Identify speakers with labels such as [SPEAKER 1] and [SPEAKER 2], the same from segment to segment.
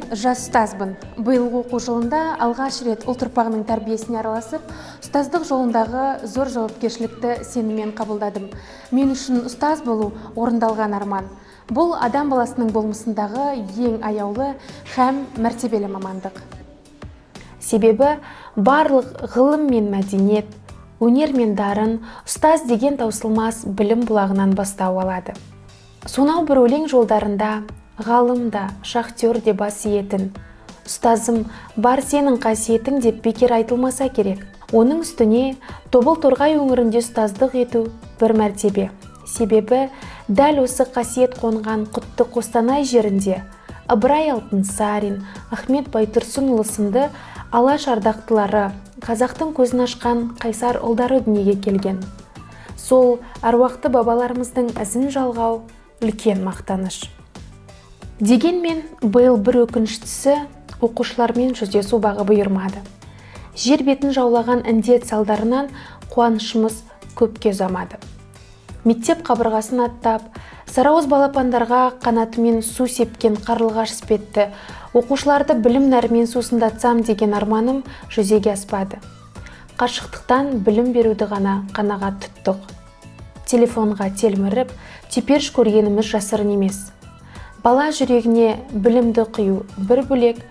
[SPEAKER 1] Мен жас ұстазбын. Биылғы оқу жылында алғаш рет ұлт ұрпағының тәрбиесіне араласып, ұстаздық жолындағы зор жауапкершілікті сеніммен қабылдадым. Мен үшін ұстаз болу – орындалған арман. Бұл адам баласының болмысындағы ең аяулы һәм мәртебелі мамандық. Себебі барлық ғылым мен мәдениет, өнер мен дарын ұстаз деген таусылмас білім бұлағынан бастау алады. Сонау бір өлең жолдарында ғалым да, шахтер де бас иетін ұстазым бар сенің қасиетің деп бекер айтылмаса керек. Оның үстіне Тобыл Торғай өңірінде ұстаздық ету бір мәртебе. Себебі дәл осы қасиет қонған құтты Қостанай жерінде Ыбырай Алтынсарин, Ахмет Байтұрсынұлы сынды Алаш ардақтылары, қазақтың көзін ашқан қайсар ұлдары дүниеге келген. Сол аруақты бабаларымыздың ізін жалғау үлкен мақтаныш. Дегенмен биыл бір өкініштісі, оқушылармен жүздесу бағы бұйырмады. Жер бетін жаулаған індет салдарынан қуанышымыз көпке ұзамады. Мектеп қабырғасын аттап, сарыауыз балапандарға қанатымен су сепкен қарлығаш іспетті оқушыларды білім нәрімен сусындатсам деген арманым жүзеге аспады. Қашықтықтан білім беруді ғана қанағат тұттық. Телефонға телміріп, теперіш көргеніміз жасырын емес. Бала жүрегіне білімді құю бір бөлек,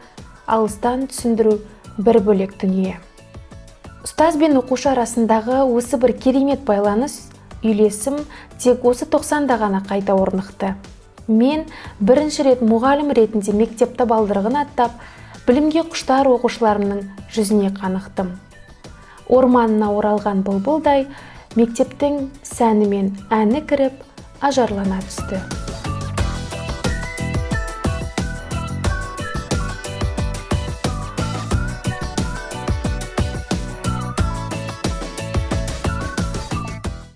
[SPEAKER 1] алыстан түсіндіру бір бөлек дүние. Ұстаз бен оқушы арасындағы осы бір керемет байланыс, үйлесім тек осы 90-да ғана қайта орнықты. Мен бірінші рет мұғалім ретінде мектеп табалдырығын аттап, білімге құштар оқушыларымның жүзіне қанықтым. Орманына оралған бұлбұлдай мектептің сәні мен әні кіріп, ажарлана түсті.